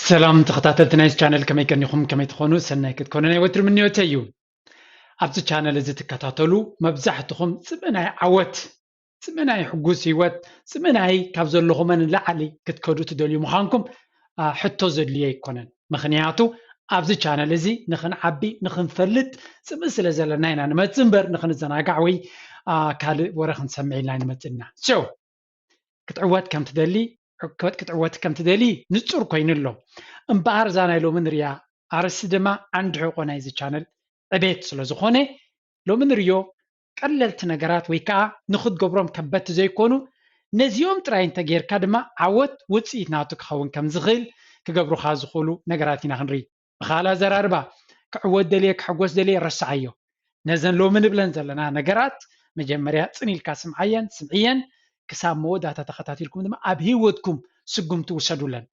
ሰላም ተኸታተልቲ ናይዚ ቻነል፣ ከመይ ቀኒኹም? ከመይ ትኾኑ? ሰናይ ክትኮኑ ናይ ወትሪ ምንዮተይ እዩ። ኣብዚ ቻነል እዚ ትከታተሉ መብዛሕትኹም ጽምእ ናይ ዓወት፣ ጽምእ ናይ ሕጉስ ህይወት፣ ጽምእ ናይ ካብ ዘለኹመ ንላዕሊ ክትከዱ ትደልዩ ምዃንኩም፣ አ፣ ሕቶ ዘድልዮ ኣይኮነን። ምኽንያቱ ኣብዚ ቻነል እዚ ንኽንዓቢ፣ ንኽንፈልጥ ጽምእ ስለ ዘለና ኢና ንመጽእ እምበር፣ ንኽንዘናጋዕ ወይ፣ አ፣ ካልእ ወረ ክንሰምዕ ኢልና ኣይንመጽእና። So፣ ክትዕወት ከም ትደሊ፣ ክትዕወት ከም ትደሊ ንጹር ኮይኑ ኣሎ። እምበኣር እዛ ናይ ሎሚ ንሪኣ ኣርእስቲ ድማ ዓንዲ ሕቖ ናይዚ ቻነል ዕቤት ስለ ዝኾነ፣ ሎሚ ንሪኦ ቀለልቲ ነገራት ወይ ከዓ ንኽትገብሮም ከበድቲ ዘይኮኑ፣ ነዚኦም ጥራይ እንተጌርካ ድማ ዓወት ውጽኢት ናቱ ክኸውን ከም ዝኽእል ክገብሩኻ ዝኽእሉ ነገራት ኢና ክንርኢ። ብኻልእ ኣዘራርባ፣ ክዕወት ደልየ፣ ክሕጎስ ደልየ፣ ረስዓዮ። ነዘን ሎሚ ንብለን ዘለና ነገራት መጀመርያ ጽን ኢልካ ስምዓየን፣ ስምዕየን፣ ክሳብ መወዳእታ ተኸታቲልኩም ድማ ኣብ ህይወትኩም ስጉምቲ ውሰዱለን።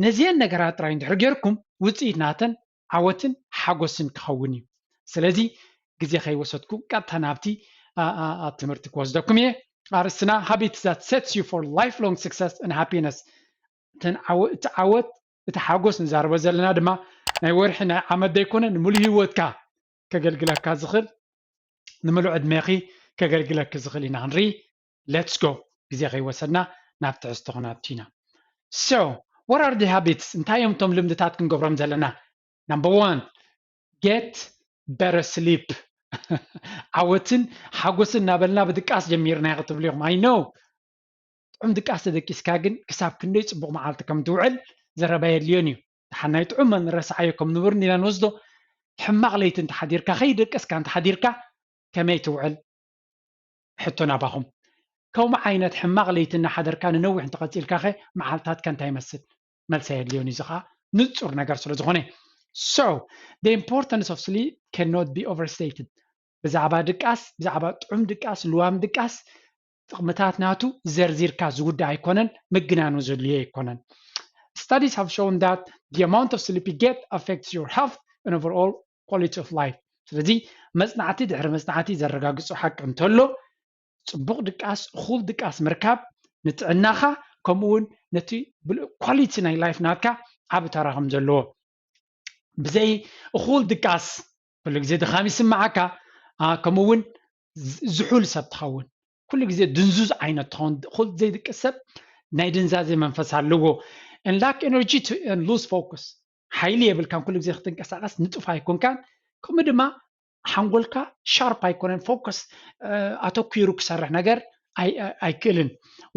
ነዚአን ነገራት ጥራይ እንድሕር ጌርኩም፣ ውጽኢት ናተን ዓወትን ሓጎስን ክኸውን እዩ። ስለዚ ግዜ ከይወሰድኩ ቀጥታ ናብቲ፣ ኣ፣ ኣ፣ ኣብ ትምህርቲ ክወስደኩም እየ። ኣርእስትና Habits that sets you for lifelong success and happiness። እተን ዓወ-፣ እቲ ዓወት፣ እቲ ሓጎስ ንዛረቦ ዘለና ድማ ናይ ወርሒ፣ ናይ ዓመት ዘይኮነ፣ ንምሉእ ህይወትካ ከገልግለካ ዝኽእል፣ ንምሉእ ዕድሜኺ ከገልግለኪ ዝኽእል ኢና ክንርኢ። Let's go። ግዜ ከይወሰድና ናብ ትሕዝቶ ክነእቱ ኢና። So, what are the habits? እንታይ እዮም እቶም ልምድታት ክንገብሮም ዘለና? Number one, get better sleep። ዓወትን ሓጎስን እናበልና ብድቃስ ጀሚርና ክትብሉ ኢኹም። I know። ጥዑም ድቃስ ተደቂስካ ግን ክሳብ ክንደይ ጽቡቕ መዓልቲ ከም ትውዕል ዘረባ የድልዮን እዩ። ደሓን ናይ ጥዑም ንረስዓዮ ከም ንቡር እንዲና ንወስዶ። ሕማቕ ለይቲ እንተሓዲርካ፣ ከይደቀስካ እንተሓዲርካ ከመይ ትውዕል? ሕቶ ናባኹም። ከምኡ ዓይነት ሕማቕ ለይቲ እናሓደርካ ንነዊሕ እንተቐጺልካ ኸ መዓልታትካ እንታይ ይመስል? መልሲ ኣየድልዮን እዩ። እዚ ኸኣ ንጹር ነገር ስለ ዝኾነ። So, the importance of sleep cannot be overstated። ብዛዕባ ድቃስ፣ ብዛዕባ ጥዑም ድቃስ፣ ልዋም ድቃስ፣ ጥቕምታት ናቱ ዘርዚርካ ዝውዳእ ኣይኮነን፣ ምግናኑ ዘድልዮ ኣይኮነን። Studies have shown that the amount of sleep you get affects your health and overall quality of life። ስለዚ መጽናዕቲ ድሕሪ መጽናዕቲ ዘረጋግጾ ሓቂ እንተሎ፣ ጽቡቕ ድቃስ፣ እኹል ድቃስ ምርካብ ንጥዕናኻ፣ ከምኡ እውን ነቲ ብልኡ ኳሊቲ ናይ ላይፍ ናትካ ዓቢ ተራ ከም ዘለዎ። ብዘይ እኹል ድቃስ ኩሉ ግዜ ድኻም ይስምዓካ፣ አ፣ ከምኡ እውን ዝ-፣ ዝሑል ሰብ ትኸውን። ኩሉ ግዜ ድንዙዝ ዓይነት ትኸውን። እኹል ዘይድቅስ ሰብ ናይ ድንዛዜ መንፈስ ኣለዎ። And lack energy to, and lose focus። ሓይሊ የብልካን፣ ኩሉ ግዜ ክትንቀሳቐስ ንጡፍ ኣይኮንካን። ከምኡ ድማ ሓንጎልካ ሻርፕ ኣይኮነን፣ ፎከስ፣ እ፣ ኣተኲሩ ክሰርሕ ነገር ኣይ-፣ ኣይ-፣ ኣይክእልን።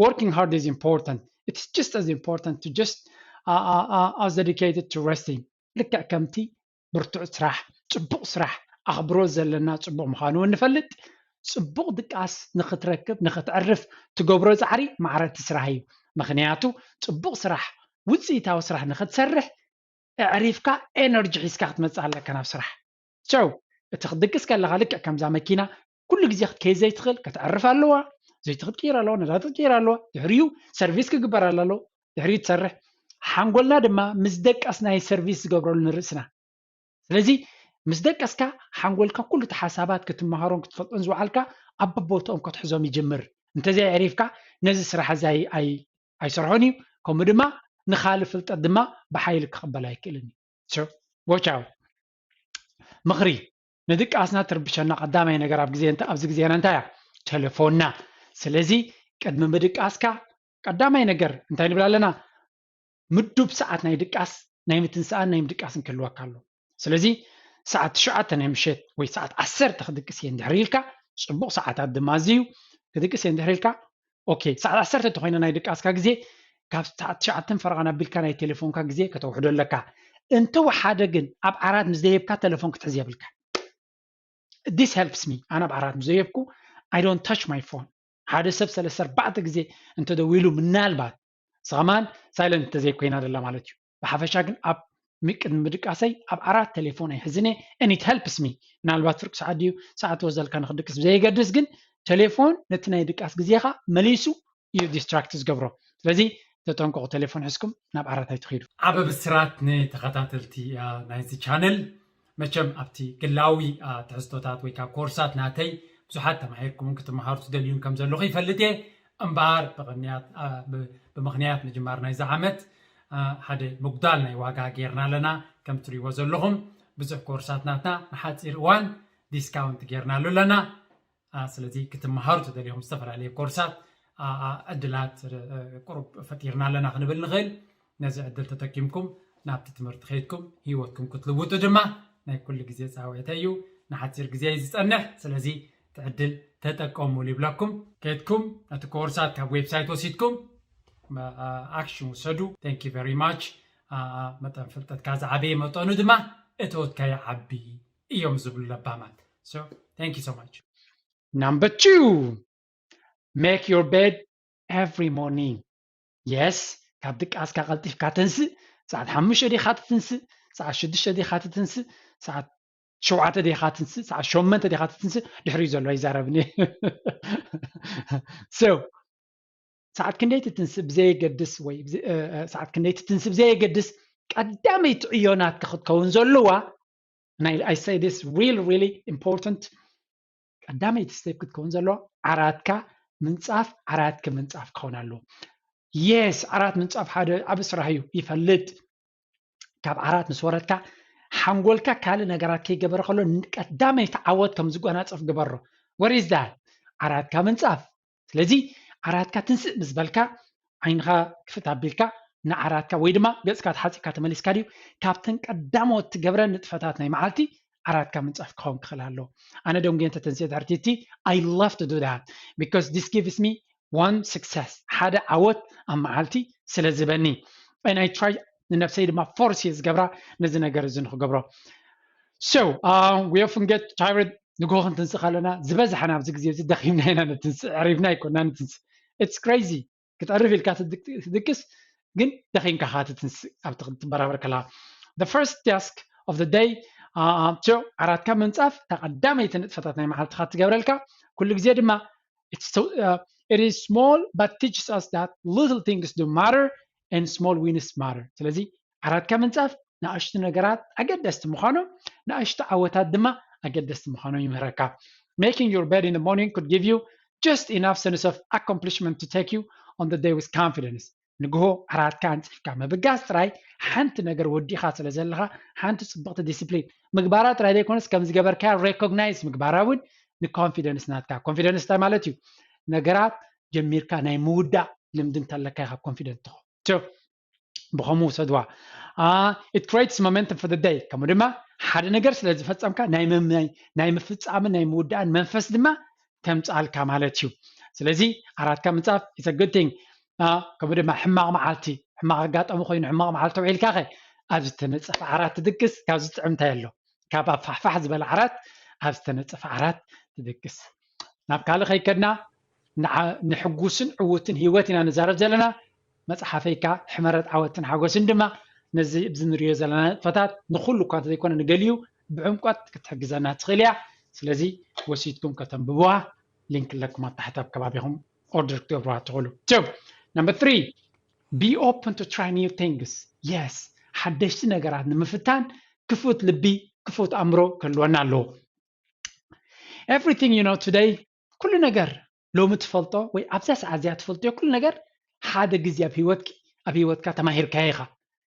Working hard is important. It's just as important to just, አ፣ አ፣ አ፣ as dedicated to resting። ልክዕ ከምቲ ብርቱዕ ስራሕ፣ ጽቡቕ ስራሕ፣ ኣኽብሮት ዘለና ጽቡቕ ምዃኑ እውን ንፈልጥ። ጽቡቕ ድቃስ ንኽትረክብ፣ ንኽትዕርፍ ትገብሮ ጻዕሪ ማዕረ እቲ ስራሕ እዩ። ምኽንያቱ ጽቡቕ ስራሕ፣ ውጽኢታዊ ስራሕ ንኽትሰርሕ፣ ኣዕሪፍካ ኤነርጂ ሒዝካ ክትመጽእ ኣለካ ናብ ስራሕ። So፣ እቲ ክትድቅስ ከለኻ ልክዕ ከምዛ መኪና ኩሉ ግዜ ክትከይድ ዘይትኽእል፣ ከተዕርፍ ኣለዋ፣ ዘይቲ ክትቅይር ኣለዋ፣ ነዳዲ ክትቅይር ኣለዋ፣ ድሕሪኡ ሰርቪስ ክግበር ኣለዎ፣ ድሕሪኡ ትሰርሕ። ሓንጎልና ድማ ምስ ደቀስና እዩ ሰርቪስ ዝገብረሉ ንርእስና። ስለዚ ምስ ደቀስካ ሓንጎልካ ኩሉ እቲ ሓሳባት ክትመሃሮን ክትፈልጦን ዝወዓልካ ኣብ በቦትኦም ክትሕዞም ይጅምር። እንተዘይ ኣዕሪፍካ ነዚ ስራሕ እዚ ኣይ-፣ ኣይ-፣ ኣይሰርሖን እዩ። ከምኡ ድማ ንኻልእ ፍልጠት ድማ ብሓይሊ ክቕበል ኣይክእልን እዩ። So፣ watch out። ምኽሪ፣ ንድቃስና ትርብሸና ቀዳማይ ነገር ኣብ ግዜ እንተ-፣ ኣብዚ ግዜና እንታይ እያ? ቴሌፎንና። ስለዚ ቅድሚ ምድቃስካ ቀዳማይ ነገር እንታይ ንብል ኣለና? ምዱብ ሰዓት ናይ ድቃስ፣ ናይ ምትንሳእን ናይ ምድቃስን ክህልወካ ኣሎ። ስለዚ ሰዓት ትሽዓተ ናይ ምሸት ወይ ሰዓት ዓሰርተ ክድቅስ እየ እንድሕር ኢልካ፣ ጽቡቕ ሰዓታት ድማ እዚ እዩ። ክድቅስ እየ እንድሕር ኢልካ፣ ኦኬ፣ ሰዓት ዓሰርተ እንተኾይና ናይ ድቃስካ ግዜ፣ ካብ ሰዓት ትሽዓተ ፈረቓ ኣቢልካ ናይ ቴሌፎንካ ግዜ ከተውሕዶ ኣለካ። እንተወሓደ ግን ኣብ ዓራት ምስ ደየብካ ቴሌፎን ክትሕዝ የብልካ። This helps me። ኣነ ኣብ ዓራት ምስ ደየብኩ፣ I don't touch my phone። ሓደ ሰብ ሰለስተ ኣርባዕተ ግዜ እንተደዊሉ፣ ምናልባት ንስኻ ከማን ሳይለንት እንተዘይኮይና ደላ ማለት እዩ። ብሓፈሻ ግን ኣብ ሚ-፣ ቅድሚ ምድቃሰይ ኣብ ዓራት ቴሌፎን ኣይሕዝን እየ፣ and it helps me። ምናልባት ፍርቂ ሰዓት ድዩ ሰዓት ወዘልካ ንክድቅስ ብዘየገድስ፣ ግን ቴሌፎን ነቲ ናይ ድቃስ ግዜኻ መሊሱ እዩ ዲስትራክት ዝገብሮ። ስለዚ ተጠንቀቑ፣ ቴሌፎን ሒዝኩም ናብ ዓራት ኣይትኺዱ። ዓቢ ብስራት ንተኸታተልቲ፣ አ፣ ናይዚ ቻነል። መቸም ኣብቲ ግላዊ፣ አ፣ ትሕዝቶታት ወይ ከዓ ኮርሳት ናተይ ብዙሓት ተማሂርኩምን ክትመሃሩ ትደልዩን ከም ዘለኹ ይፈልጥ እየ። እምበኣር ብቕንያት፣ አ፣ ብ-፣ ብምኽንያት ምጅማር ናይዚ ዓመት፣ ሓደ ምጉዳል ናይ ዋጋ ጌርና ኣለና። ከም ትሪእዎ ዘለኹም ብዙሕ ኮርሳት ናትና ንሓፂር እዋን ዲስካውንት ጌርናሉ ኣለና። ስለዚ ክትመሃሩ ተደሊኹም ዝተፈላለየ ኮርሳት ዕድላት ቁሩብ ፈጢርና ኣለና ክንብል ንኽእል። ነዚ ዕድል ተጠቂምኩም ናብቲ ትምህርቲ ከይድኩም ህይወትኩም ክትልውጡ ድማ ናይ ኩሉ ግዜ ፃውዒተ እዩ። ንሓፂር ግዜ እዩ ዝፀንሕ። ስለዚ እቲ ዕድል ተጠቀሙሉ ይብለኩም። ከይድኩም ነቲ ኮርሳት ካብ ዌብሳይት ወሲድኩም ኣክሽን ውሰዱ። Thank you very much። መጠን ፍልጠትካ ዝዓበየ መጠኑ ድማ እተወትካዮ ዓቢ እዮም ዝብሉ ለባማት። So thank you so much። Number two, make your bed every morning. Yes, ካብ ድቃስካ ቀልጢፍካ ተንስእ። ሰዓት ሓሙሽተ ዲኻ ትትንስእ? ሰዓት ሽዱሽተ ዲኻ ትትንስእ? ሰዓት ሸውዓተ ዲኻ ትንስእ? ሰዓት ሸሞንተ ዲኻ ትትንስእ? ድሕሪኡ ዘሎ ኣይዛረብን እየ። So ሰዓት ክንደይ ትትንስእ ብዘየገድስ ወይ ሰዓት ክንደይ ትትንስእ ብዘየገድስ ቀዳመይቲ ዕዮ ናትካ ክትከውን ዘለዋ ናይ I say this really really important ቀዳመይቲ ስቴፕ ክትከውን ዘለዋ ዓራትካ ምንፃፍ ዓራትኪ ምንፃፍ ክኸውን ኣለዎ። Yes ዓራት ምንፃፍ ሓደ ዓብ ስራሕ እዩ ይፈልጥ። ካብ ዓራት ምስ ወረድካ ሓንጎልካ ካልእ ነገራት ከይገበረ ከሎ ቀዳመይቲ ዓወት ከም ዝጎናፀፍ ግበሮ። What is that? ዓራትካ ምንፃፍ። ስለዚ ዓራትካ ትንስእ ምስ በልካ ዓይንኻ ክፍት ኣቢልካ ንዓራትካ ወይ ድማ ገፅካ ተሓፂብካ ተመሊስካ ድዩ ካብተን ቀዳሞት ትገብረን ንጥፈታት ናይ መዓልቲ ዓራትካ ምንፃፍ ክኸውን ክኽእል ኣለዎ። ኣነ ደንጉየ እንተተንስየ ድሕርቲ I love to do that because this gives me one success ሓደ ዓወት ኣብ መዓልቲ ስለ ዝበኒ and I try ንነብሰይ ድማ ፎርስ እየ ዝገብራ ነዚ ነገር እዚ ንክገብሮ። So we often get tired ንግሆ ክንትንስእ ከለና ዝበዝሓና ኣብዚ ግዜ እዚ ደኺምና ኢና ንትንስእ ዕሪፍና ኣይኮና ንትንስእ። It's crazy ክትዕርፍ ኢልካ ትድቅስ ግን ደኺምካ ካ ትትንስእ ኣብቲ ክትበራበር ከለካ። The first task of the day ዓራትካ ምንፃፍ እታ ቀዳመይቲ ንጥፈታት ናይ መዓልትካ ትገብረልካ ኩሉ ግዜ ድማ it is small but teaches us that little things do matter and small wins matter ስለዚ ዓራትካ ምንፃፍ ንኣሽቱ ነገራት ኣገደስቲ ምዃኖም ንኣሽቱ ዓወታት ድማ ኣገደስቲ ምዃኖም ይምህረካ። Making your bed in the morning could give you just enough sense of accomplishment to take you on the day with confidence ንግሆ ዓራትካ ኣንፂፍካ ምብጋስ ጥራይ ሓንቲ ነገር ወዲኻ ስለ ዘለኻ ሓንቲ ፅብቕቲ ዲስፕሊን ምግባራ ጥራይ ዘይኮነስ ከም ዝገበርካያ ሬኮግናይዝ ምግባራ እውን ንኮንፊደንስ ናትካ ኮንፊደንስ እንታይ ማለት እዩ ነገራት ጀሚርካ ናይ ምውዳእ ልምዲ እንተለካ ኢኻ ኮንፊደንት ትኾ ብኸምኡ ውሰድዋ። It creates momentum for the day ከምኡ ድማ ሓደ ነገር ስለ ዝፈፀምካ ናይ ምፍፃምን ናይ ምውዳእን መንፈስ ድማ ከምፅኣልካ ማለት እዩ። ስለዚ ዓራትካ ምንፃፍ is a good thing። ከምኡ ድማ ሕማቕ መዓልቲ ሕማቕ ኣጋጣሚ ኮይኑ ሕማቕ መዓልቲ ውዒልካ ኸ ኣብ ዝተነፀፈ ዓራት ትድቅስ ካብዚ ጥዕምታይ ኣሎ ካብ ኣብ ፋሕፋሕ ዝበለ ዓራት ኣብ ዝተነፀፈ ዓራት ትድቅስ። ናብ ካልእ ከይከድና ንሕጉስን ዕውትን ህይወት ኢና ንዛረብ ዘለና። መፅሓፈይካ ሕመረት ዓወትን ሓጎስን ድማ ነዚ ኣብዚ ንሪዮ ዘለና ንጥፈታት ንኩሉ እኳ እንተዘይኮነ ንገሊኡ ብዕምቆት ክትሕግዘና ትኽእል እያ። ስለዚ ወሲድኩም ከተንብብዋ ሊንክ ኣለኩም ኣብ ታሕቲ ኣብ ከባቢኹም ኦርደር ክትገብርዋ ትኽእሉ። So number three, be open to try new things. Yes ሓደሽቲ ነገራት ንምፍታን ክፉት ልቢ ክፉት ኣእምሮ ክህልወና ኣለዎ። Everything you know today ኩሉ ነገር ሎሚ ትፈልጦ ወይ ኣብዛ ሰዓት እዚኣ ትፈልጦ ኩሉ ነገር ሓደ ግዜ ኣብ ህይወትኪ ኣብ ህይወትካ ተማሂርካዮ ኢኻ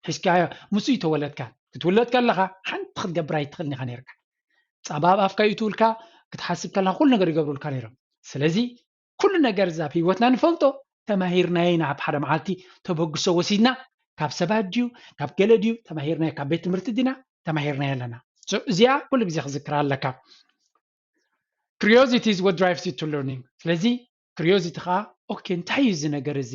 ሒዝካዮ ምስኡ ይተወለድካ ክትውለድ ከለኻ ሓንቲ ክትገብር ኣይትኽእልን ኢኻ ነርካ ፃባ ኣብ ኣፍካ እዩ ትውልካ ክትሓስብ ከለኻ ኩሉ ነገር ይገብሩልካ ነይሮም ስለዚ ኩሉ ነገር እዚ ኣብ ህይወትና ንፈልጦ ተማሂርናዮ ኢና ኣብ ሓደ መዓልቲ ተበግሶ ወሲድና ካብ ሰባት ድዩ ካብ ገለ ድዩ ተማሂርናዮ ካብ ቤት ትምህርቲ ዲና ተማሂርናዮ ኣለና እዚኣ ኩሉ ግዜ ክዝክራ ኣለካ Curiosity is what drives you to learning ስለዚ curiosity ከዓ okay እንታይ እዩ እዚ ነገር እዚ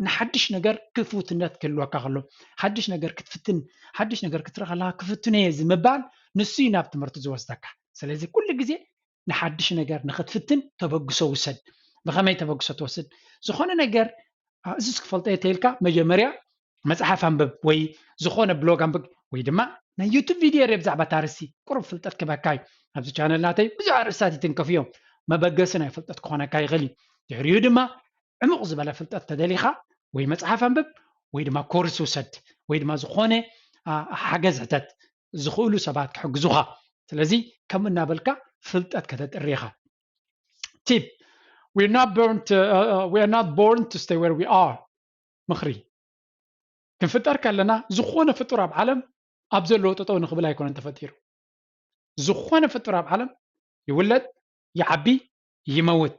ንሓድሽ ነገር ክፍውትነት ክህልወካ ከሎ ሓድሽ ነገር ክትፍትን ሓድሽ ነገር ክትርኢ ከለካ ክፍትኖ እየ እዚ ምባል ንሱ እዩ ናብ ትምህርቲ ዝወስደካ ስለዚ ኩሉ ግዜ ንሓድሽ ነገር ንክትፍትን ተበግሶ ውሰድ ብከመይ ተበግሶ ትወስድ ዝኾነ ነገር እዚስ ክፈልጦ እየ ተይልካ መጀመርያ መፅሓፍ ኣንብብ ወይ ዝኾነ ብሎግ ኣንብብ ወይ ድማ ናይ ዩቱብ ቪድዮ ርእ ብዛዕባ ታርሲ ቁሩብ ፍልጠት ክበካ እዩ ኣብዚ ቻነል ናተይ ብዙሕ ኣርእስታት ይትንከፍ እዮም መበገሲ ናይ ፍልጠት ክኾነካ ይኽእል እዩ ድሕሪኡ ድማ ዕሙቕ ዝበለ ፍልጠት ተደሊኻ ወይ መፅሓፍ ኣንብብ ወይ ድማ ኮርስ ውሰድ ወይ ድማ ዝኾነ ሓገዝ ሕተት ዝኽእሉ ሰባት ክሕግዙኻ ስለዚ ከም እናበልካ ፍልጠት ከተጥሪ ኢኻ tip we're not born to uh, uh, we are not born to stay where we are ምኽሪ ክንፍጠር ከለና ዝኾነ ፍጡር ኣብ ዓለም ኣብ ዘለዎ ጠጠው ንኽብል ኣይኮነን ተፈጢሩ። ዝኾነ ፍጡር ኣብ ዓለም ይውለድ፣ ይዓቢ፣ ይመውት።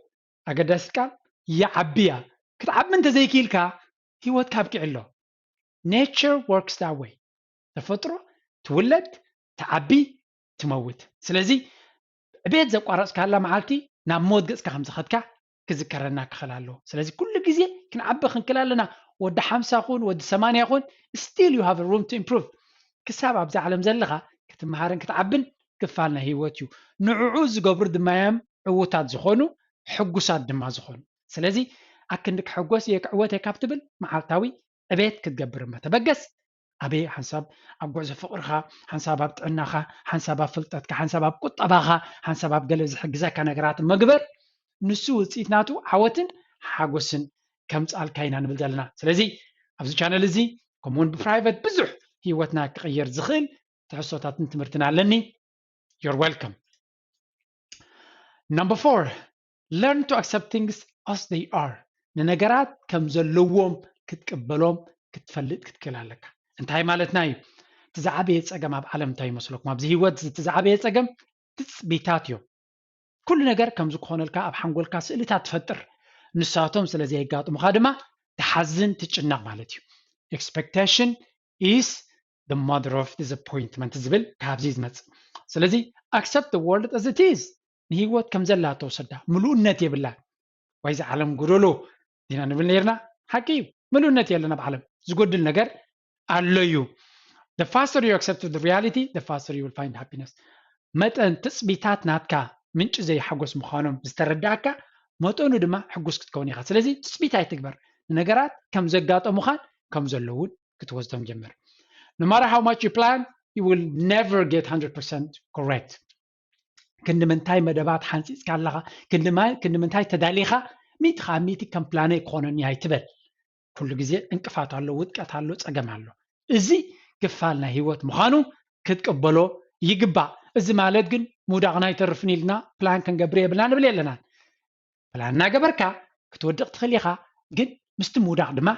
ኣገዳሲት ቃል ይዓቢ እያ። ክትዓቢ እንተዘይክኢልካ ህይወትካ ኣብቂዑ ኣሎ። Nature works that way። ተፈጥሮ ትውለድ፣ ትዓቢ፣ ትመውት። ስለዚ ዕቤት ዘቋረፅካላ መዓልቲ ናብ ሞት ገፅካ ከም ዝኸድካ ክዝከረና ክኽእል ኣለዎ። ስለዚ ኩሉ ግዜ ክንዓቢ ክንክእል ኣለና። ወዲ ሓምሳ ኹን ወዲ ሰማንያ ኹን still you have room to improve። ክሳብ ኣብዚ ዓለም ዘለኻ ክትመሃርን ክትዓብን ክፋል ናይ ህይወት እዩ። ንዕኡ ዝገብሩ ድማ እዮም ዕዉታት ዝኾኑ፣ ሕጉሳት ድማ ዝኾኑ። ስለዚ ኣክንዲ ክሕጎስ እየ ክዕወት እየ ካብ ትብል መዓልታዊ ዕቤት ክትገብር እሞ ተበገስ። ኣበይ ሓንሳብ ኣብ ጉዕዞ ፍቕርኻ፣ ሓንሳብ ኣብ ጥዕናኻ፣ ሓንሳብ ኣብ ፍልጠትካ፣ ሓንሳብ ኣብ ቁጠባኻ፣ ሓንሳብ ኣብ ገለ ዝሕግዘካ ነገራት ምግበር። ንሱ ውፅኢት ናቱ ዓወትን ሓጎስን ከምፅኣልካ ኢና ንብል ዘለና። ስለዚ ኣብዚ ቻነል እዚ ከምኡውን ብፕራይቨት ብዙሕ ህይወትና ክቕየር ዝኽእል ትሕዝቶታትን ትምህርትን ኣለኒ። You're welcome። Number four, learn to accept things as they are። ንነገራት ከም ዘለዎም ክትቅበሎም ክትፈልጥ ክትክእል ኣለካ። እንታይ ማለትና እዩ? እቲ ዝዓበየ ፀገም ኣብ ዓለም እንታይ ይመስለኩም? ኣብዚ ህይወት እቲ ዝዓበየ ፀገም ትፅቢታት እዮም። ኩሉ ነገር ከም ዝኮነልካ ኣብ ሓንጎልካ ስእልታት ትፈጥር። ንሳቶም ስለ ዘየጋጥሙካ ድማ ትሓዝን ትጭነቕ ማለት እዩ። Expectation is the mother of disappointment ዝብል ካብዚ ዝመፅእ። ስለዚ accept the world as it is። ንህይወት ከም ዘላ ተወሰዳ፣ ምሉእነት የብላን። ወይ እዚ ዓለም ጎደሎ ዲና ንብል ነርና። ሓቂ እዩ፣ ምሉእነት የለን ኣብ ዓለም፣ ዝጎድል ነገር ኣሎ እዩ። The faster you accept the reality, the faster you will find happiness። መጠን ትፅቢታት ናትካ ምንጪ ዘይሓጎስ ምዃኖም ዝተረዳእካ መጠኑ ድማ ሕጉስ ክትከውን ኢኻ። ስለዚ ትፅቢት ኣይትግበር፣ ንነገራት ከም ዘጋጠሙኻን ከም ዘለውን ክትወስዶም ጀምር። No matter how much you plan, you will never get hundred percent correct። ክንዲ ምንታይ መደባት ሓንፂፅካ ኣለኻ፣ ክንዲ ምንታይ ተዳሊኻ፣ ሚእቲ ካብ ሚእቲ ከም ፕላነይ ክኾነኒ ኣይትበል። ኩሉ ግዜ ዕንቅፋት ኣሎ፣ ውድቀት ኣሎ፣ ፀገም ኣሎ። እዚ ክፋል ናይ ህይወት ምዃኑ ክትቅበሎ ይግባእ። እዚ ማለት ግን ምውዳቕና ኣይተርፍን ኢልና ፕላን ክንገብር የብልና ንብል የለናን። ፕላን እናገበርካ ክትወድቕ ትኽእል ኢኻ፣ ግን ምስቲ ምውዳቕ ድማ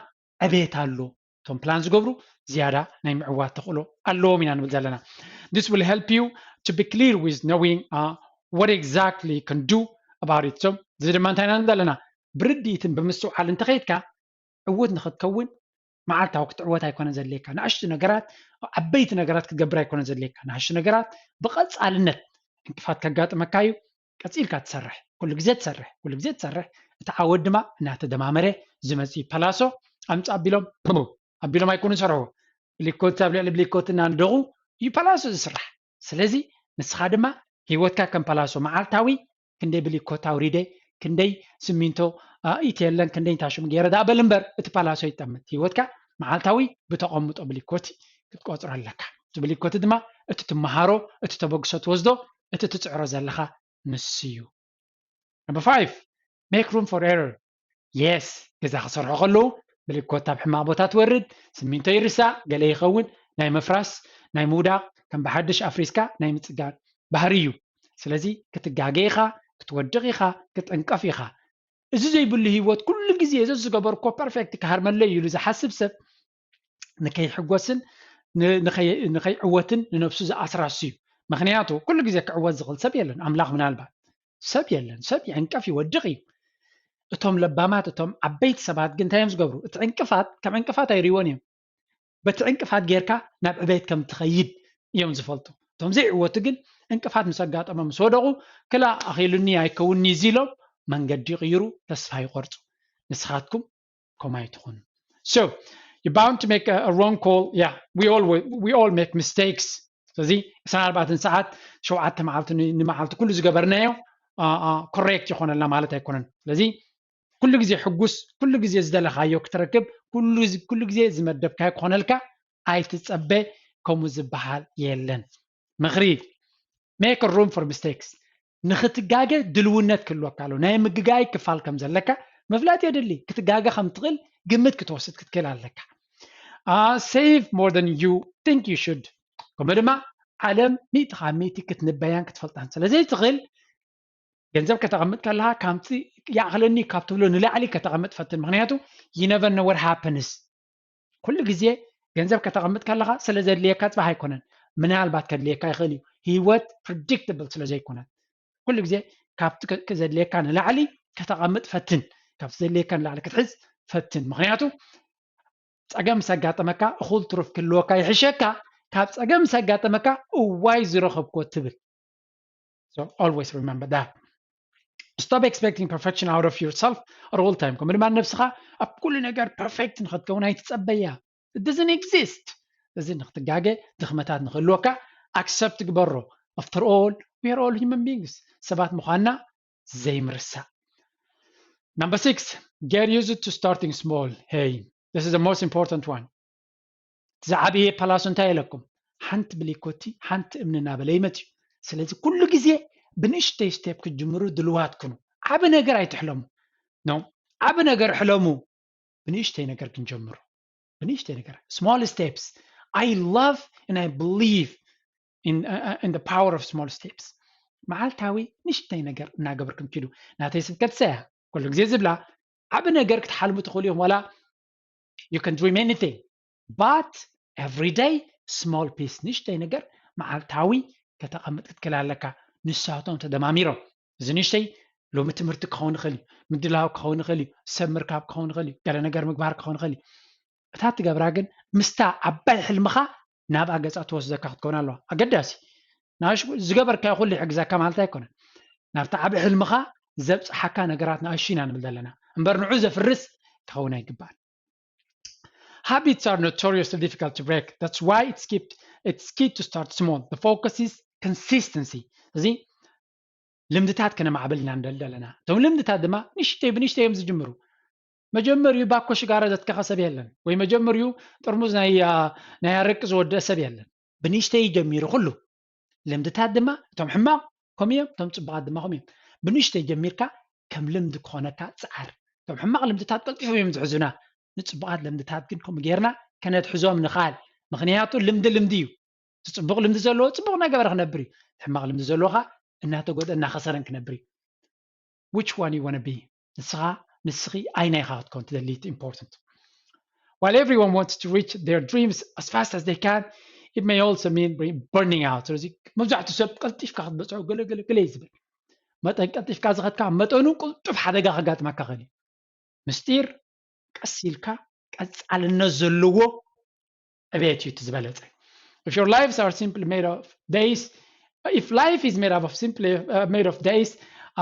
ዕቤት ኣሎ። እቶም ፕላን ዝገብሩ ዝያዳ ናይ ምዕዋት ተኽእሎ ኣለዎም ኢና ንብል ዘለና። This will help you to be clear with knowing uh, what exactly you can do about it። So እዚ ድማ እንታይ ኢና ንብል ዘለና? ብርድኢትን ብምስትውዓል እንተኸይድካ ዕዉት ንኽትከውን መዓልታዊ ክትዕወት ኣይኮነን ዘድልየካ። ንኣሽቱ ነገራት፣ ዓበይቲ ነገራት ክትገብር ኣይኮነን ዘድልየካ። ንኣሽቱ ነገራት ብቐፃልነት ዕንቅፋት ከጋጥመካ እዩ። ቀፂልካ ትሰርሕ፣ ኩሉ ግዜ ትሰርሕ፣ ኩሉ ግዜ ትሰርሕ። እቲ ዓወት ድማ እናተደማመረ ዝመፅእ እዩ። ፓላሶ ኣምፅ ኣቢሎም ኣቢሎም ኣይኮኑን ዝሰርሕዎ። ብሊኮት ኣብ ልዕሊ ብሊኮት እናንደቑ እዩ ፓላሶ ዝስራሕ። ስለዚ ንስኻ ድማ ህይወትካ ከም ፓላሶ መዓልታዊ ክንደይ ብሊኮት ኣውሪደ፣ ክንደይ ስሚንቶ ኢትየለን፣ ክንደይ እንታሽሙ ገይረ ዳኣ በል እምበር፣ እቲ ፓላሶ ይጠምት። ህይወትካ መዓልታዊ ብተቐምጦ ብሊኮቲ ክትቆፅሮ ኣለካ። እቲ ብሊኮቲ ድማ እቲ ትመሃሮ፣ እቲ ተበግሶ ትወስዶ፣ እቲ ትፅዕሮ ዘለኻ ንሱ እዩ። Number five, make room for error። Yes፣ ገዛ ክሰርሑ ከለዉ ብሊኮት ኣብ ሕማቕ ቦታ ትወርድ፣ ስሚንቶ ይርሳዕ፣ ገለ ይኸውን፣ ናይ ምፍራስ፣ ናይ ምውዳቕ፣ ከም ብሓድሽ ኣፍሪስካ ናይ ምፅጋን ባህሪ እዩ። ስለዚ ክትጋገ ኢኻ፣ ክትወድቕ ኢኻ፣ ክትዕንቀፍ ኢኻ። እዚ ዘይብሉ ህይወት ኩሉ ግዜ እዚ ዝገበርኮ ፐርፌክት ክሃርመለይ ኢሉ ዝሓስብ ሰብ ንከይሕጎስን ንከይዕወትን ንነብሱ ዝኣስራሱ እዩ። ምክንያቱ ኩሉ ግዜ ክዕወት ዝኽእል ሰብ የለን። ኣምላኽ ምናልባት ሰብ የለን። ሰብ ይዕንቀፍ ይወድቕ እዩ። እቶም ለባማት እቶም ዓበይቲ ሰባት ግን እንታይ እዮም ዝገብሩ? እቲ ዕንቅፋት ከም ዕንቅፋት ኣይርእይዎን እዮም። በቲ ዕንቅፋት ጌርካ ናብ ዕቤት ከም ትኸይድ እዮም ዝፈልጡ። እቶም ዘይዕወቱ ግን ዕንቅፋት ምስ ኣጋጠሞም ምስ ወደቑ ክላ ኣኺሉኒ ኣይከውንኒ እዚ ኢሎም መንገዲ ይቕይሩ፣ ተስፋ ይቆርፁ። ንስኻትኩም ከምኡ ኣይትኹኑ። So you bound to make a, a wrong call. Yeah, we all we all make mistakes. ስለዚ ዕስራን ኣርባዕተን ሰዓት ሸውዓተ መዓልቲ ንመዓልቲ ኩሉ ዝገበርናዮ ኮሬክት ይኾነልና ማለት ኣይኮነን። ስለዚ ኩሉ ግዜ ሕጉስ፣ ኩሉ ግዜ ዝደለኻዮ ክትረክብ፣ ኩሉ ግዜ ዝመደብካዮ ክኾነልካ ኣይትፀበ። ከምኡ ዝበሃል የለን። ምኽሪ make room for mistakes። ንኽትጋገ ድልውነት ክህልወካ ኣለዎ። ናይ ምግጋይ ክፋል ከም ዘለካ ምፍላጥ የድሊ። ክትጋገ ከም ትኽእል ግምት ክትወስድ ክትክእል ኣለካ። Save more than you think you should። ከምኡ ድማ ዓለም ሚእቲ ካብ ሚእቲ ክትንበያን ክትፈልጣን ስለ ዘይትኽእል ገንዘብ ከተቐምጥ ከለኻ ከምቲ ይኣኽለኒ ካብ ትብሎ ንላዕሊ ከተቐምጥ ፈትን። ምክንያቱ you never know what happens። ኩሉ ግዜ ገንዘብ ከተቐምጥ ከለኻ ስለ ዘድልየካ ፅባሕ ኣይኮነን። ምናልባት ከድልየካ ይኽእል እዩ። ህይወት ፕሪዲክትብል ስለ ዘይኮነት ኩሉ ግዜ ካብቲ ከ- ከ- ዘድልየካ ንላዕሊ ከተቐምጥ ፈትን። ካብቲ ዘድልየካ ንላዕሊ ክትሕዝ ፈትን። ምክንያቱ ፀገም ምስ ኣጋጠመካ እኹል ትሩፍ ክህልወካ ይሕሸካ ካብ ፀገም ምስ ኣጋጠመካ እዋይ ዝረኸብኮ ትብል። So always remember that. Stop expecting perfection out of yourself at all time. ከምኡ ድማ ነብስኻ ኣብ ኩሉ ነገር ፐርፌክት ንክትከውን ኣይትጸበያ። It doesn't exist. እዚ ንክትጋገ ድኽመታት ንክህልወካ ኣክሰፕት ግበሮ። After all, we are all human beings. ሰባት ምዃንና ዘይምርሳእ። Number six, get used to starting small. Hey, this is the most important one. ዝዓበየ ፓላሶ እንታይ ኢለኩም? ሓንቲ ብሊኮቲ ሓንቲ እምኒ እናበለ ይመፅእ እዩ። ስለዚ ኩሉ ግዜ ብንእሽተይ ስቴፕ ክትጅምሩ ድልዋት ኩኑ። ዓቢ ነገር ኣይትሕለሙ። No፣ ዓቢ ነገር ሕለሙ። ብንእሽተይ ነገር ክንጀምሩ። ብንእሽተይ ነገር። Small steps. I love and I believe in, uh, uh, in the power of small steps. መዓልታዊ ንእሽተይ ነገር እናገበርኩም ኪዱ። ናተይ ስብከት ሰያ ኩሉ ግዜ ዝብላ ዓቢ ነገር ክትሓልሙ ትኽእሉ ኢኹም ዋላ you can dream anything but every day small piece ንእሽተይ ነገር መዓልታዊ ከተቐምጥ ክትክእል ኣለካ። ንሳቶም ተደማሚሮም እዚ ንእሽተይ ሎሚ ትምህርቲ ክኸውን ይኽእል እዩ፣ ምድላው ክኸውን ይኽእል እዩ፣ ሰብ ምርካብ ክኸውን ይኽእል እዩ፣ ገለ ነገር ምግባር ክኸውን ይኽእል እዩ። እታ ትገብራ ግን ምስታ ዓባይ ሕልምኻ ናብኣ ገጻ ትወስደካ ክትከውን ኣለዋ። ኣገዳሲ ዝገበርካዮ ኩሉ ይሕግዘካ ማለት ኣይኮነን። ናብቲ ዓቢ ሕልምኻ ዘብጽሓካ ነገራት ንኣሽቱ ኢና ንብል ዘለና እምበር ንዑ ዘፍርስ ክኸውን ኣይግባእን። Habits are notoriously difficult to break. That's why it's keep it's key to start small. The focus is consistency. እዚ ልምድታት ከነማዕብል ኢና ንደሊ ዘለና። እቶም ልምድታት ድማ ንሽተይ ብንሽተይ እዮም ዝጅምሩ። መጀመሪኡ ባኮ ሽጋራ ዘትከኸ ሰብ የለን ወይ መጀመሪኡ ጥርሙዝ ናይ ኣረቂ ዝወደአ ሰብ የለን። ብንሽተይ ጀሚሩ ኩሉ ልምድታት ድማ እቶም ሕማቕ ከምኡ እዮም፣ እቶም ፅቡቓት ድማ ከምኡ እዮም። ብንሽተይ ጀሚርካ ከም ልምዲ ክኾነካ ፅዓር። እቶም ሕማቕ ልምድታት ቀልጢፎም እዮም ዝሕዙና። ንፅቡቓት ልምድታት ግን ከምኡ ጌርና ከነትሕዞም ንኽኣል። ምኽንያቱ ልምዲ ልምዲ እዩ። እቲ ፅቡቕ ልምዲ ዘለዎ ፅቡቕ እናገበረ ክነብር እዩ። ሕማቕ ልምዲ ዘለዎ ኸዓ እናተጎድአ እናኸሰረን ክነብር እዩ። Which one you wanna be? ንስኻ ንስኺ ኣይናይኻ ክትከውን ትደሊ? It's important. While everyone wants to reach their dreams as fast as they can, it may also mean burning out. ስለዚ መብዛሕትኡ ሰብ ቀልጢፍካ ክትበፅዖ ገለ ገለ ገለ እዩ ዝብል። መጠን ቀልጢፍካ ዝኸድካ መጠኑ ቅልጡፍ ሓደጋ ከጋጥመካ ኽእል እዩ። ምስጢር ቀስ ኢልካ ቀፃልነት ዘለዎ ዕቤት እዩ እቲ ዝበለፀ። If your lives are simply made of days, if life is made up of simply uh, made of days,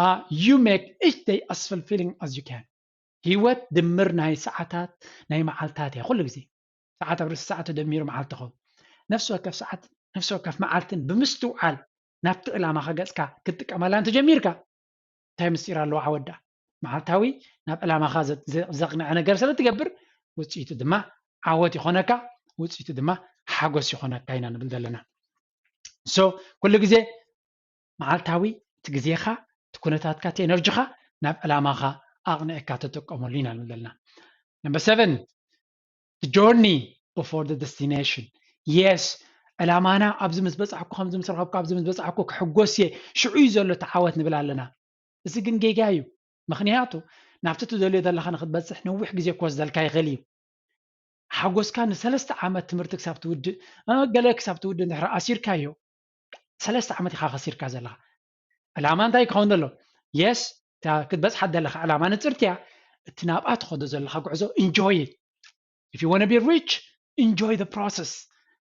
uh, you make each day as fulfilling as you can. ህይወት ድምር ናይ ሰዓታት ናይ መዓልታት እያ። ኩሉ ግዜ ሰዓት ኣብ ርእሲ ሰዓት ተደሚሩ መዓልቲ ኸውን። ነፍሲ ወከፍ ሰዓት ነፍሲ ወከፍ መዓልትን ብምስትውዓል ናብቲ ዕላማኻ ገፅካ ክትጥቀመላ እንተጀሚርካ እንታይ ምስጢር ኣለዎ ዓወዳ? መዓልታዊ ናብ ዕላማኻ ዘ- ዘ- ዘቕንዐ ነገር ስለ ትገብር ውፅኢቱ ድማ ዓወት ይኾነካ፣ ውፅኢቱ ድማ ሓጎስ ይኾነካ ኢና ንብል ዘለና። So ኩሉ ግዜ መዓልታዊ እቲ ግዜኻ እቲ ኩነታትካ እቲ ኤነርጂኻ ናብ ዕላማኻ ኣቕንዕካ ተጠቀመሉ ኢና ንብል ዘለና። Number seven, the journey before the destination. Yes, ዕላማና ኣብዚ ምስ በፃሕኩ ከምዚ ምስ ረኸብኩ ኣብዚ ምስ በፃሕኩ ክሕጎስ እየ ሽዑ እዩ ዘሎ እቲ ዓወት ንብል ኣለና። እዚ ግን ጌጋ እዩ። ምኽንያቱ ናብቲ ትደልዮ ዘለኻ ንክትበፅሕ ነዊሕ ግዜ ክወስደልካ ይኽእል እዩ። ሓጎስካ ንሰለስተ ዓመት ትምህርቲ ክሳብ ትውድእ እ፣ ገለ ክሳብ ትውድእ እንድሕር ኣሲርካዮ ሰለስተ ዓመት ኢኻ ከሲርካ ዘለኻ። ዕላማ እንታይ ክኸውን ዘሎ? የስ ክትበፅሓ ዘለኻ ዕላማ ንፅርቲ እያ። እቲ ናብኣ ትኸዶ ዘለኻ ጉዕዞ enjoy it. If you wanna be rich, enjoy the process.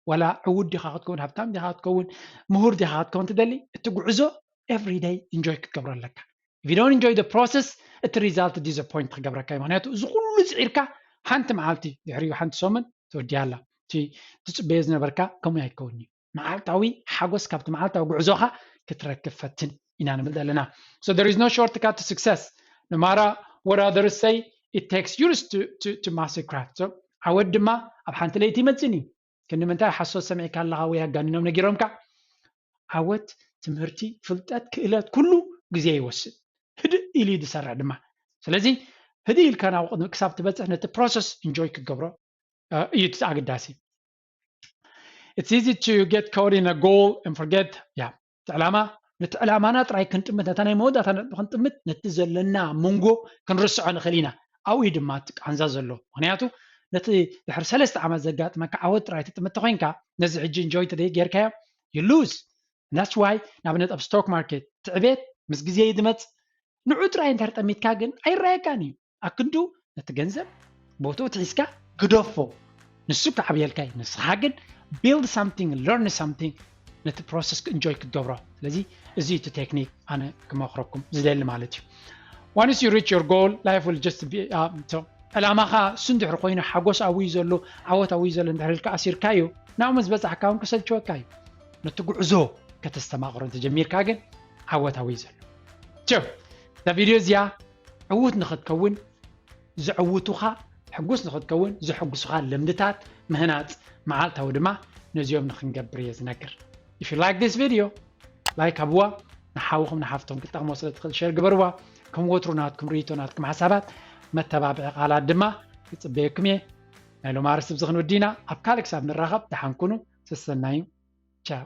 ዋላ ዕዉት ዲኻ ክትከውን፣ ሃብታም ዲኻ ክትከውን፣ ምሁር ዲኻ ክትከውን ትደሊ፣ እቲ ጉዕዞ every day enjoy ክትገብሮ ኣለካ። If you don't enjoy the process, እቲ ሪዛልት ዲስኣፖይንት ክገብረካ እዩ። ምክንያቱ እዚ ኩሉ ፅዒርካ ሓንቲ መዓልቲ ድሕሪኡ ሓንቲ ሰሙን ትወዲያ ኣላ። እቲ ትፅበዮ ዝነበርካ ከምኡ ኣይከውን እዩ። መዓልታዊ ሓጎስ ካብቲ መዓልታዊ ጉዕዞኻ ክትረክብ ፈትን ኢና ንብል ዘለና። So there is no shortcut to success. No matter what others say, it takes years to, to, to master craft. So ዓወት ድማ ኣብ ሓንቲ ለይቲ ይመፅን እዩ። ክንዲ ምንታይ ሓሶት ሰሚዕካ ኣለኻ ወይ ኣጋኒኖም ነጊሮምካ? ዓወት ትምህርቲ፣ ፍልጠት፣ ክእለት ኩሉ ግዜ ይወስድ። ህድእ ኢሉ እዩ ዝሰርሕ ድማ። ስለዚ ህድእ ኢልካ ናብ ቅድሚ ክሳብ ትበፅሕ ነቲ ፕሮሰስ ኢንጆይ ክትገብሮ እዩ እቲ ኣገዳሲ። It's easy to get caught in a goal and forget. ያ እቲ ዕላማ ነቲ ዕላማና ጥራይ ክንጥምት ነታ ናይ መወዳእታ ነጥቢ ክንጥምት ነቲ ዘለና መንጎ ክንርስዖ ንኽእል ኢና። ኣብኡ እዩ ድማ እቲ ቃንዛ ዘሎ። ምክንያቱ ነቲ ድሕሪ ሰለስተ ዓመት ዘጋጥመካ ዓወት ጥራይ ትጥምት ተኮይንካ ነዚ ሕጂ enjoy ተደይ ጌርካዮ you lose. That's why ንኣብነት ኣብ stock market ትዕቤት ምስ ግዜ እዩ ዝመጽእ። ንዑ ጥራይ እንተ ጠሚትካ ግን ኣይረኣየካን እዩ። ኣክንዱ ነቲ ገንዘብ ቦትኡ ትሒዝካ ግደፎ። ንሱ ክዓብየልካ እዩ። ንስኻ ግን build something, learn something፣ ነቲ process enjoy ክትገብሮ። ስለዚ እዚ እቲ ቴክኒክ ኣነ ክመኽረኩም ዝደሊ ማለት እዩ። Once you reach your goal, life will just be ዕላማኻ እሱ እንድሕር ኮይኑ ሓጎስ ኣብዩ ዘሎ ዓወት ኣብዩ ዘሎ እንድሕር ኢልካ ኣሲርካዮ ናብኡ ምስ በጻሕካ እውን ክሰልችወካ እዩ። ነቲ ጉዕዞ ከተስተማቕሮ እንተጀሚርካ ግን ዓወት ኣብዩ ዘሎ። ቸው እዛ ቪድዮ እዚኣ ዕዉት ንኽትከውን ዘዕውቱኻ ሕጉስ ንኽትከውን ዘሐጉሱኻ ልምድታት ምህናፅ መዓልታዊ ድማ ነዚኦም ንኽንገብር እየ ዝነግር። If you like this video, like ሃብዋ። ንሓውኹም ንሓፍቶም ክትጠቕሞ ስለ ትኽእል share ግበርዋ። ከም ወትሩ ናትኩም ርእይቶ ናትኩም ሓሳባት መተባብዒ ቃላት ድማ ይፅበየኩም እየ። ናይ ሎም ኣርስቲ ብዚ ክንውዲና ኣብ ካልእ ክሳብ ንራኸብ ደሓን ኩኑ። ሰሰናዩ። ቻው።